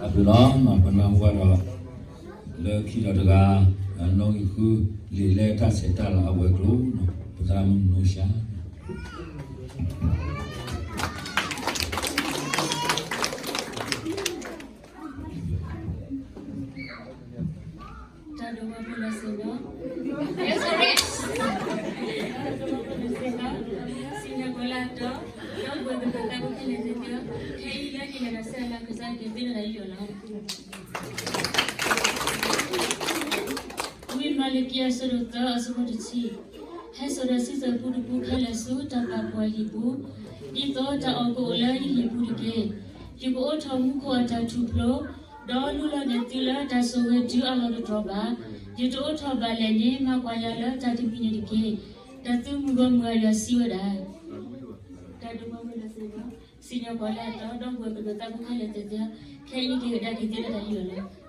အပျုၤလီၤ ပနၢ်ဟူဘၣ်ဒီး လၢခံဒီးတဂၤ နီၣ်ဂံၢ်ဃု လံာ်လဲၢ်တၢ်ဆဲးတၢ်လၤအဝဲၤကျိၤ ပသရၣ်မုၣ်နူၤရှါ တၢ်ဒိးဘၣ်ဖိလၢစ့ၢ်ကီး စံၣ်ညီၣ်ကွီၢ်လၢအတီ, ဒီပုၢ်ဝဲၢ်ကလုာ်သၢဖှိၣ်ခဲလၢာ်သ့ၣ်ဧၢ, ခဲအံၤလၢကလဲၤဒီးဆၢလၢကစၢ်က့ၤသ့ၣ်နီၣ်တၢ်ယံာ်လီၤ. ဝံမၤလကံအဆၢဒိၣ်သၢအဆၢဖိတဆံ, ဟဲစိာ်ဒီးစံးဆၢဖိတဖုခဲလၢာ်ဆူတၢ်ပာ်ဖှိၣ်အဟံၣ်ပူၤ, ဒ်သိးတၢ်အီၣ်ကအိၣ်လၢယဟံၣ်ပူၤတက့ၢ်. ယကအိးထီၣ်မူခိၣ်အတၢ်ထူၣ်ဖျိ, ဒီးလူလီၤန့ၢ်သုလၢတၢ်ဆိၣ်ဂ့ၤတုၤအလီၢ်တတီၤဘၣ်. ယတအိးထီၣ်ဘၣ်လဲၣ်န့ၣ် မၤကွၢ်ယၤလၢတၢ်တမံၤန့ၣ်တက့ၢ်. တၢ်သုးမုၢ်ဂီၢ်မုၢ်အယွၤစံးဝဲဒၣ် တၢ်ဒိးဘၣ်ဖိလၢစ့ၢ်ကီး စံၣ်ညီၣ်ကွီၢ်လၢအတီ, ဒီပုၢ်ဝဲၢ်ကလုာ်သၢဖှိၣ်ခဲလၢာ်သ့ၣ်ဧၢ, ခဲအံၤက့ၤကဒါက့ၤသ့ၣ်နီၣ်တၢ်ယံာ်လီၤ.